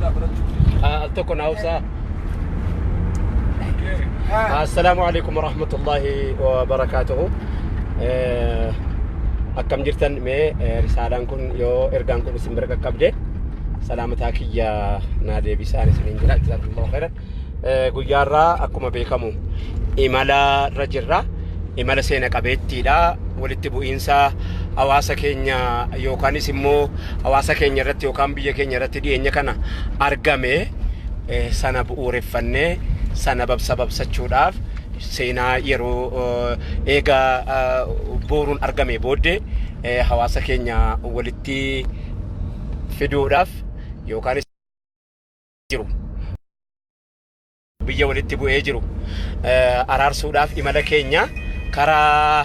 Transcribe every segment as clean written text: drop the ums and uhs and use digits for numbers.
irraa barachuuf. Al tokko naa obsaa. Assalaamu alaikum warahmatullahi wabarakaatuhu. Akkam jirtan? Mee risaalaan kun yoo ergaan kun isin bira qaqqabde salaamataa kiyya naa deebisaan isiniin jira. Jazakumullahu khairan. Guyyaarraa akkuma beekamu imala irra jirra. Imala seena qabeettiidha. Walitti bu'iinsa hawaasa keenya yookaanis immoo hawaasa keenya irratti yookaan biyya keenya irratti dhiyeenya kana argame sana bu'uureffannee sana babsachuudhaaf seenaa yeroo eega booruun argame booddee hawaasa keenya walitti fiduudhaaf yookaanis jiru biyya walitti bu'ee jiru araarsuudhaaf imala keenya karaa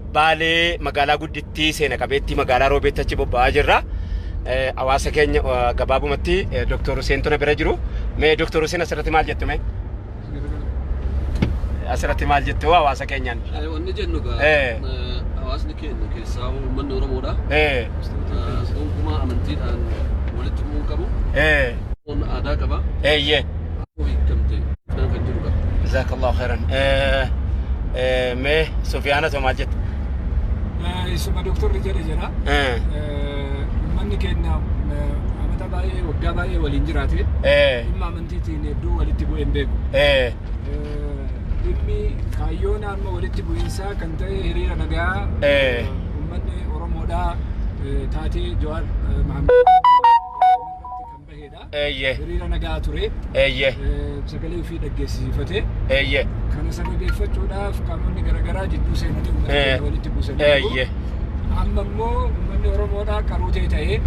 Baalee magaalaa guddittii seena qabeettii magaalaa Roobeetti achi bobba'aa jirra. Hawaasa keenya gabaabumatti Dr. Huseen tuna bira jiru. Mee Dr. Huseen, asirratti maal jettu mee? Asirratti maal jettu hawaasa keenyaan? Wanni jennu gaa hawaasni keenya keessaa uummanni Oromoodha. Gonkumaa amantiidhaan walitti bu'uu qabu. Oromoon aadaa qaba. Hiikamte kan jiru qaba. Jazakallahu khairan. Mee Sufiyaana too maal jetta? Isuma doktorri jedhe jedha. Uummanni keenya amata baay'ee, waggaa baay'ee waliin jiraate. Dhimma amantiitiin hedduu walitti bu'ee hin beeku. Dhimmi kaayyoon amma walitti bu'iinsaa kan ta'e hiriira nagaa uummanni Oromoodhaa taatee Jawaar Mahammad irratti kan bahedha. Hiriira nagaa ture. Sagalee ofii dhaggeessifatee kana sababeeffachuudhaaf qaamonni garaagaraa jidduu seenanii uummata keenya walitti buusanii jiru. Amma immoo uummanni Oromoodhaa qaruutee ta'ee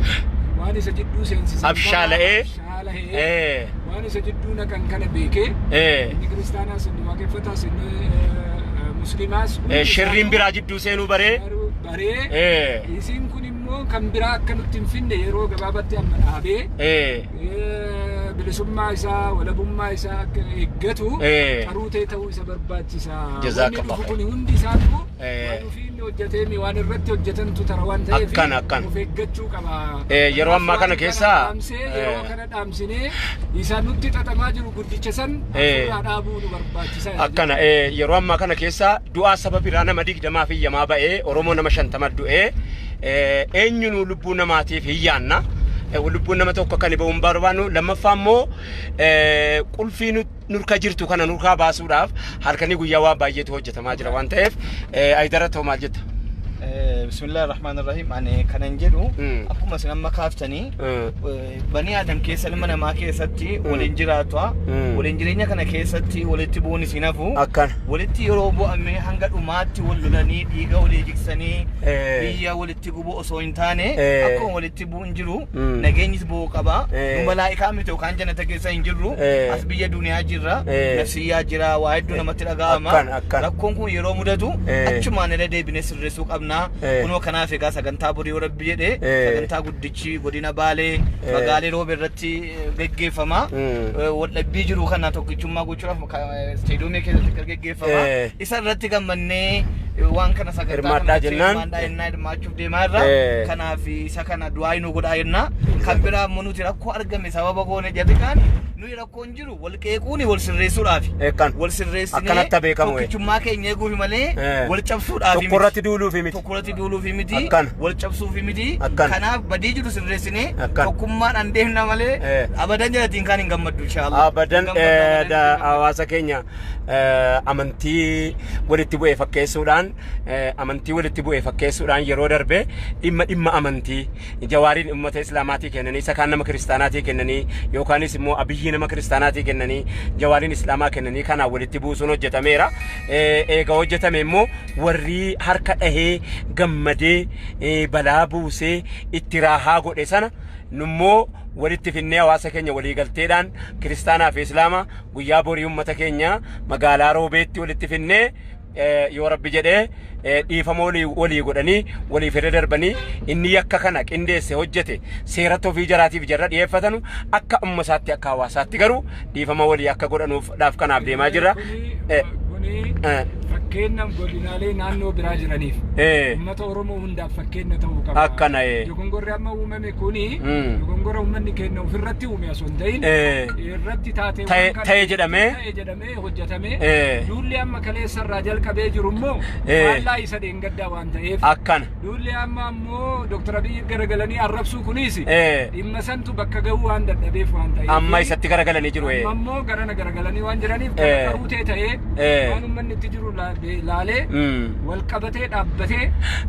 waan isa jidduu seensisan Abshaala'ee. Abshaala'ee waan isa jidduu naqan kana beekee inni kiristaanaas, inni waaqeffataas, inni musliimaas hundi Shirriin isaanii biraa jidduu seenuu baree. Baree isiin kun immoo kan biraa akka nutti hin finne yeroo gabaabatti amma dhaabee bilisummaa isaa, walabummaa isaa akka eeggatu qaruutee ta'uu isa barbaachisa. Wanni Jazakallah dhufu kun hundi isaatu waan ofii inni hojjetee mi waan irratti hojjetantu tara waan ta'eef Akkana. of eeggachuu qaba. Yeroo ammaa kana Waan keessa, dhaamsee yeroo kana dhaamsinee isa nutti xaxamaa jiru guddicha san ofirraa dhaabuu nu barbaachisa. Akkana, yeroo ammaa kana keessa du'aa saba biraa nama 20f iyyamaa ba'ee Oromoo nama 50 du'ee eenyunuu lubbuu namaatiif hin yaanna. Lubbuun nama tokko akka inni ba'u hin barbaannu. Lammaffaa immoo qulfii nurka jirtu kana nurkaa baasuudhaaf halkanii guyyaa waan baay'eetu hojjetamaa jira waan ta'eef Ayidara ta'u maal jetta? Bismillaahi Rahmaan Rahiim. Ani kanan jedhu akkuma isin amma kaaftanii banii Aadam keessa ilma namaa keessatti waliin jiraatu. Waliin jireenya kana keessatti walitti bu'uun isin hafu. Walitti yeroo bu'ame hanga dhumaatti wal lolanii dhiiga walii jigsanii biyya walitti gubu osoo hin taane akkuma walitti bu'uun jiru nageenyis bu'uu qaba. Nu malaa'ikaa miti yookaan jannata keessa hin jirru. As biyya duniyaa jirra. Nafsiyyaa jira, waa hedduu namatti dhaga'ama. Akkana, akkana. Rakkoon kun yeroo mudatu achumaan irra deebinee sirreessuu qabna. Kunoo kanaaf egaa sagantaa borii yoo Rabbi jedhe sagantaa guddichi godina Baalee magaalee Roobe irratti geggeeffama. Waldhabbii jiru kana tokkichummaa gochuudhaaf isteediyoomii keessatti kan geggeeffama. Isa irratti gammannee waan kana sagantaa Hirmaadhaa kanatti jennaan. Hirmaadhaa jennaa hirmaachuuf deemaa irra. Kanaaf isa kana du'aa nu godhaa jenna. Kan biraa immoo nuti rakkoo argame sababa goone jarri kaan nuyi rakkoon jiru wal qeequuni wal sirreessuudhaafi. Eekkan. Wal sirreessinee Akkanatti beekamu. Tokkichummaa keenya eeguufi malee wal cabsuudhaafi Tokko irratti duuluufi miti. Tokko irratti duuluufi miti. Akkana. Wal cabsuufi miti. Akkana. Kanaaf badii jiru sirreessinee Akkana. tokkummaadhaan deemna malee abadan jalatiin kaan hin gammaddu inshaallah. Abadan. Hin gammaddu, abadan hin gammaddu. Hawaasa keenya amantii walitti bu'e fakkeessuudhaan yeroo darbe dhimma amantii Jawaariin uummata islaamaatii kennanii isa kaan nama kiristaanaatii kennanii yookaanis immoo Abiyyi nama kiristaanaatii kennanii Jawaariin islaamaa kennanii kanaan walitti buusuun hojjetameera. Eega hojjetame immoo warri harka dhahee gammadee balaa buusee itti raahaa godhe sana nummoo walitti finnee hawaasa keenya waliigalteedhaan kiristaanaa fi islaama guyyaa borii uummata keenya magaalaa Roobeetti walitti finnee yoo Rabbi jedhee dhiifama walii godhanii waliif irra darbanii inni yakka kana qindeesse hojjete seeratti ofii jaraatiif jarra dhiyeeffatanu akka umma isaatti akka hawaasaatti garuu dhiifama walii akka godhanuuf dhaaf kanaaf deemaa jirra. Kuni Fakkeenya godinaalee naannoo biraa jiraniif, uummata Oromoo hundaaf fakkeenya ta'uu qaba. Akkana. Dogongorri amma uumame kuni dogongora uummanni keenya ofirratti uume osoo hin ta'in irratti taatee Ta'e jedhamee ta'e jedhamee hojjetamee, duulli amma kaleessa irraa jalqabee jiru immoo faallaa isa dheengaddaa waan ta'eef, duulli amma ammoo Dr. Abiyyi garagalanii arrabsuu kunis dhimma santu bakka gahuu waan dadhabeef waan ta'eef Amma isatti garagalanii jiru. Amma immoo garana garagalanii waan jiraniif, kana qaruutee ta'ee waan uummanni itti jiru laalee wal qabatee dhaabbatee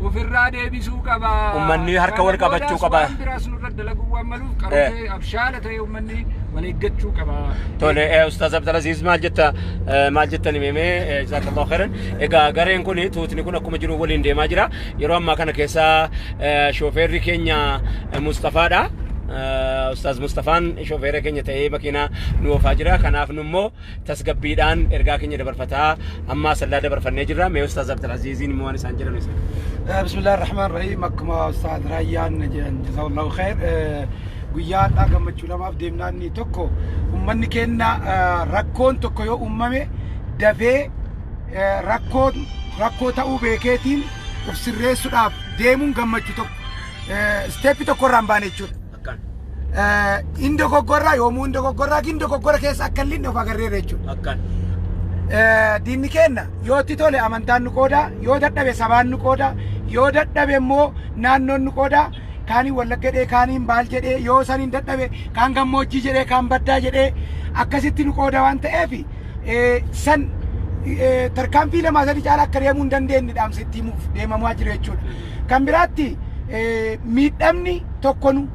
ofirraa deebisuu qaba. Uummanni harka wal Kana qabachuu boodas qaba. waan biraas nurra dalaguu waan maluuf qaruutee abshaala ta'ee uummanni wal eeggachuu qaba. Tole, Ustaaz Abdulaziz, maal jetta? Maal jettan himee? Jazaakallahu khairan. Egaa gareen kun, tuutni kun akkuma jiru waliin deemaa jira. Yeroo ammaa kana keessa shoofeerri keenya Mustafaadha. Ustaaz Mustafaan shoofeera keenya ta'ee makiinaa nu oofaa jira. Kanaaf nu immoo tasgabbiidhaan ergaa keenya dabarfataa amma sallaa dabarfannee jirra. Mee Ustaaz Abdulaziziin immoo waan isaan jedhan isa. بسم الله الرحمن الرحيم. Akkuma Ustaaz Raayyaan jedhan، جزاه الله خير، guyyaa har'aa gammachuu lamaaf deemnaa. Inni tokko, ummanni keenya rakkoon tokko yoo uumame dafee rakkoo rakkoo ta'uu beekeetiin of sirreessuudhaaf deemuun gammachuu tokko, step tokko irraa hin baane jechuudha. In dogoggorraa, yoomuu in dogoggorraa, in dogoggora keessa akka hin of agarreerra jechuudha. Diinni keenya yoo itti tole amantaan nu qooda, yoo dadhabe sabaan nu qooda, yoo dadhabe immoo naannoon nu qooda. Kaaniin Wallagga jedhee, kaaniin Baal jedhee, yoo saniin dadhabe kaan gammoojjii jedhee, kaan baddaa jedhee, akkasitti nu qooda waan ta'eef, san tarkaanfii lamaa sadii caala akka deemuu hin dandeenye dhaamsa itti himuuf deemamaa jiru jechuudha. Kan biraatti miidhamni tokko nu